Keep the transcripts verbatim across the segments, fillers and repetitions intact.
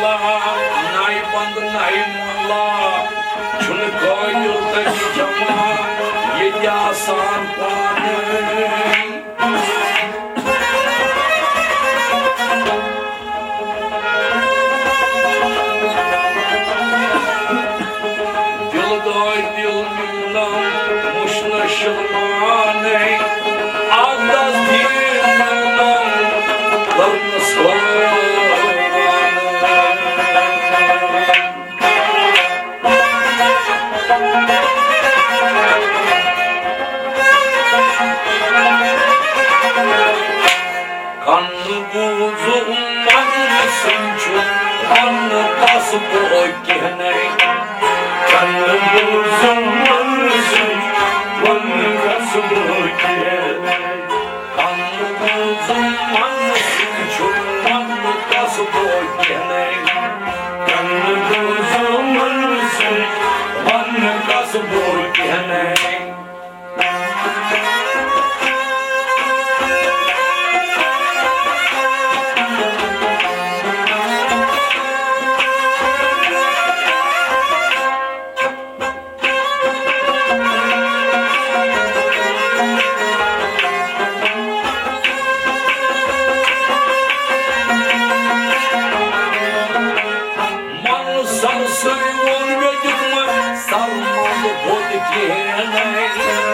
نایہِ بند نایہِ مولا، چھُنہٕ قٲدِر تہٕ جمع ییٚتہِ آسان پانہٕ۔ دِل دٲدۍ دِل میونم، مُشنہٕ شِلمانَے، اَتھ دَس دیٖن میونم، کٔرنَس حٲران۔ کَنہٕ بوٗزُم منٛزٕ سُنٛد چھُ، وَنہٕ تَس بہٕ کینٛہہ نَے۔ کَنہٕ بوٗزُم منٛزٕ سُنٛد چھُ، وَنہٕ تَس بہٕ کینٛہہ نَے۔ کَنہٕ بوٗزُم منٛزٕ سُنٛد چھُ، وَنہٕ تَس بہٕ کینٛہہ نَے۔ کَنہٕ بوٗزُم منٛزٕ سُنٛد چھُ، وَنہٕ تَس بہٕ کینٛہہ نَے۔ من سرسٕے ووٚن مےٚ دیُتمَے سر منٛز بوٚد کینٛہہ نَے۔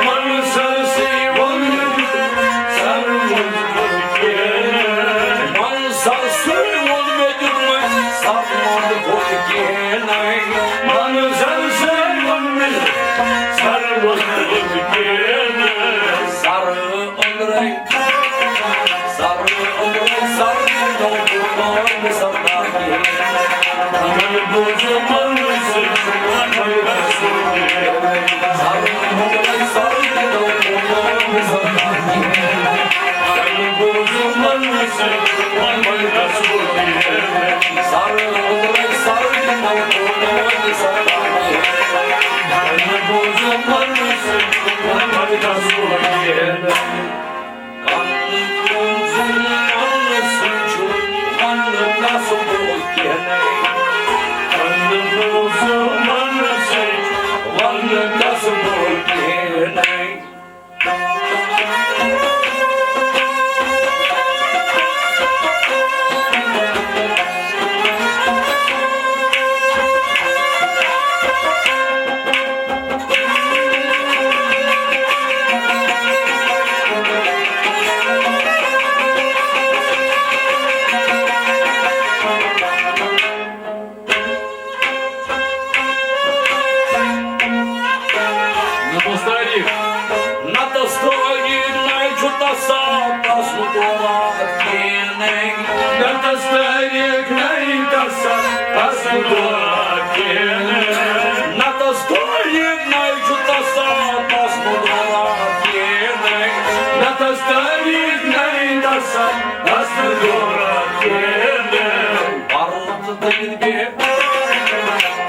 من سرسٕے ووٚن مےٚ دیُتمَے سر منٛز بوٚد کینٛہہ نَے۔ من سرسٕے ووٚن مےٚ دیُتمَے سر منٛز بوٚد کینٛہہ نَے۔ من سرسٕے ووٚن مےٚ سر منٛز بوٚد کینٛہہ نَے۔ سر أنٛدرَے سر أنٛدرَے سر دِنو قربان سردار کِہیٖنۍ۔ من بوٗزُم منٛزٕ سُہ چھُ وَنان رسول۔ سر أنٛدرَے سر دِنو قربان سردار کِہیٖنۍ۔ من بوٗزُم منٛزٕ سُہ چھُ وَنان رسول۔ سر أنٛدرَے سر دِنو قربان سردار کِہیٖنۍ۔ من بوٗزُم منٛزٕ سُہ چھُ وَنان رسول۔ کَنہٕ بوٗزُم منٛزٕ سُنٛد چھُ، وَنہٕ تَس بہٕ کینٛہہ نَے۔ کَنہٕ بوٗزُم منٛزٕ سُنٛد چھُ، وَنہٕ تَس بہٕ کینٛہہ نَے۔ نتس تٲریٖخ۔ نتس تٲریٖخ نَے چھُ تَس ساتس مُدورات کینٛہہ نَے۔ نتس تٲریٖخ نَے تَس ساتس مُدورات کینٛہہ نَے۔ نتس تٲریٖخ نَے چھُ تَس ساتس مُدورات کینٛہہ نَے۔ نتس تٲریٖخ نَے تَس ساتس مُدورات کینٛہہ نَے۔ پردٕ دٔرِتھ بیٚہہ،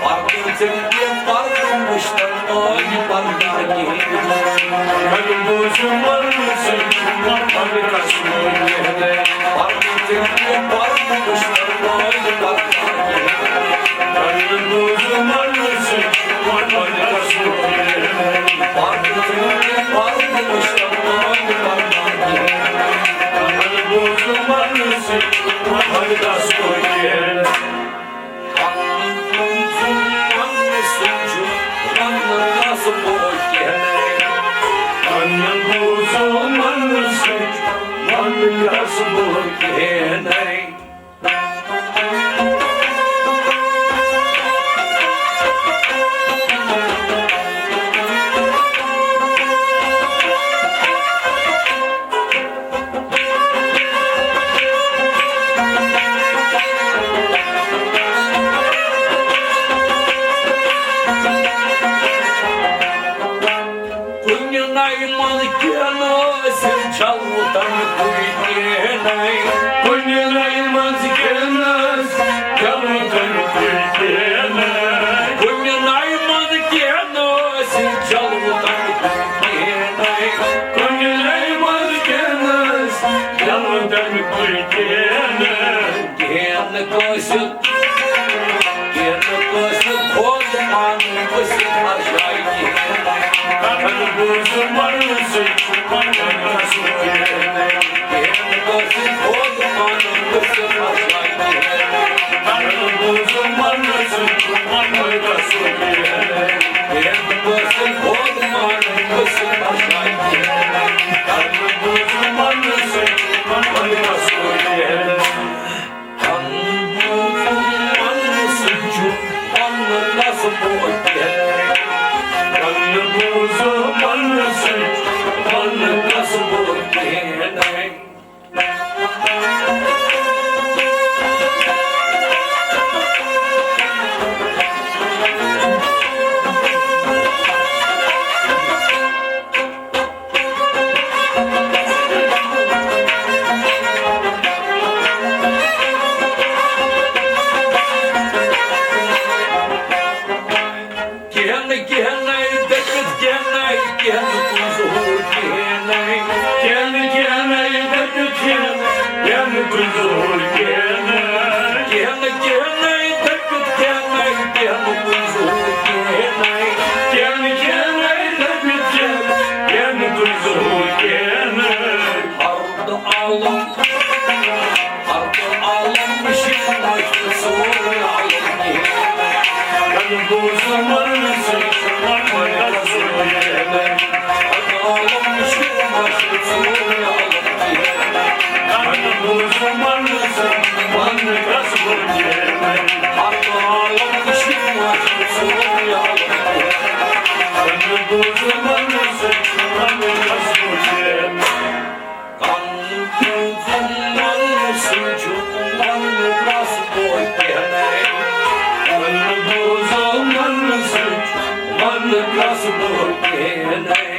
پردٕ دٔرِتھ بیٚہہ، پردٕ وٕچھتن ٲے پردٕ کِہیٖنۍ۔ وۄنۍ بوٗزِو مرنہٕ سۭتۍ چھُ محمد رسول کِہیٖنۍ۔ پردٕ دٔرِتھ بیٚہہ، پردٕ وٕچھتن ٲے پردٕ کِہیٖنۍ۔ وۄنۍ بوٗزِو مرنہٕ سۭتۍ چھُ محمد رسول کِہیٖنۍ۔ پردٕ دٔرِتھ بیٚہہ، پردٕ وٕچھتن ٲے پردٕ کِہیٖنۍ۔ وۄنۍ بوٗزِو مرنہٕ سۭتۍ چھُ محمد رسول کِہیٖنۍ۔ کُنہِ نَیہِ منٛز کینٛہہ نہٕ ٲسِتھ جلوٕ تَمہِ کُے کینٛہہ نَے۔ کُنہِ نَیہِ منٛز کینٛہہ نہٕ ٲسِتھ جلوٕ تَمہِ کُے کینٛہہ نَے۔ کُنہِ نَیہِ منٛز کینٛہہ نہٕ ٲسِتھ جلوٕ تَمہِ کُے کینٛہہ نَے۔ کُنہِ نَیہِ منٛز کینٛہہ نہٕ ٲسِتھ جلوٕ تَمہِ کُے کینٛہہ نَے۔ کینٛہہ نہٕ کٲنٛسہِ کینٛہہ نہٕ کینٛہہ نَے دٔپِتھ کینٛہہ نَے، کینٛہہ نہٕ کُنہِ ظہوٗر کینٛہہ نَے۔ کینٛہہ نہٕ کینٛہہ نَے دٔپِتھ کینٛہہ نَے، کینٛہہ نہٕ کُنہِ ظہوٗر کینٛہہ نَے۔ کینٛہہ نہٕ کینٛہہ نَے دٔپِتھ کینٛہہ نَے، کینٛہہ نہٕ کُنہِ ظہوٗر کینٛہہ نَے۔ کینٛہہ نہٕ کینٛہہ نَے دٔپِتھ کینٛہہ نَے، کینٛہہ نہٕ کُنہِ ظہوٗر کینٛہہ نَے۔ ہر عالم، ہر عالم مشک مشک سورُے عالم کِہیٖنۍ۔ کَنہٕ بوٗزٕ مَرنہٕ سۭتۍ چھُ مَرنہٕ کَس وۄنۍ کِہیٖنۍ۔ ہر عالم مشک مشک سورُے عالم کِہیٖنۍ۔ کَنہٕ بوٗزٕ مَرنہٕ سۭتۍ مَرنہٕ کَس وۄنۍ کِہیٖنۍ۔ ہر عالم مشک مشک سورُے عالم کِہیٖنۍ۔ کَنہٕ بوٗزٕ مَرنہٕ سۭتۍ مَرنہٕ کَس وۄنۍ کِہیٖنۍ۔ کَنہٕ بوٗزُم وَننہٕ سۭتۍ چھُ وَننہٕ کَس بوے کینٛہہ نَے۔ کَنہٕ بوٗزُم وَننہٕ سۭتۍ چھُ وَننہٕ کَس بوے کینٛہہ نَے۔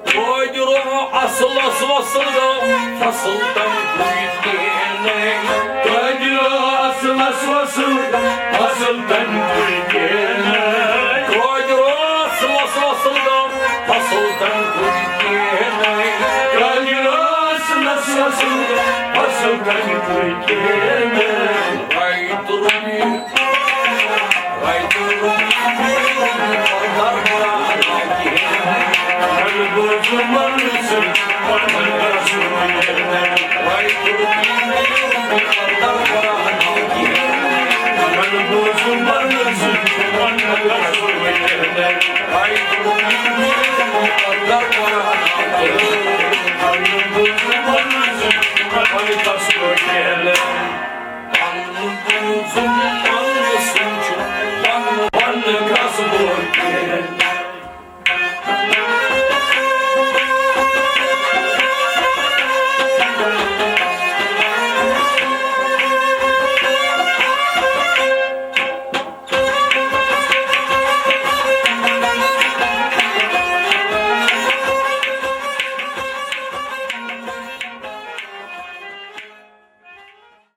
تاجرو اصلس وصل گو فصل تن کوئی کینَے۔ تاجرو اصلس وصل گو فصل تن کوئی کینَے۔ تاجرو اصلس وصل گو فصل تن کوئی کینَے۔ تاجرو اصلس وصل گو فصل تن کوئی کینَے۔ رایت روی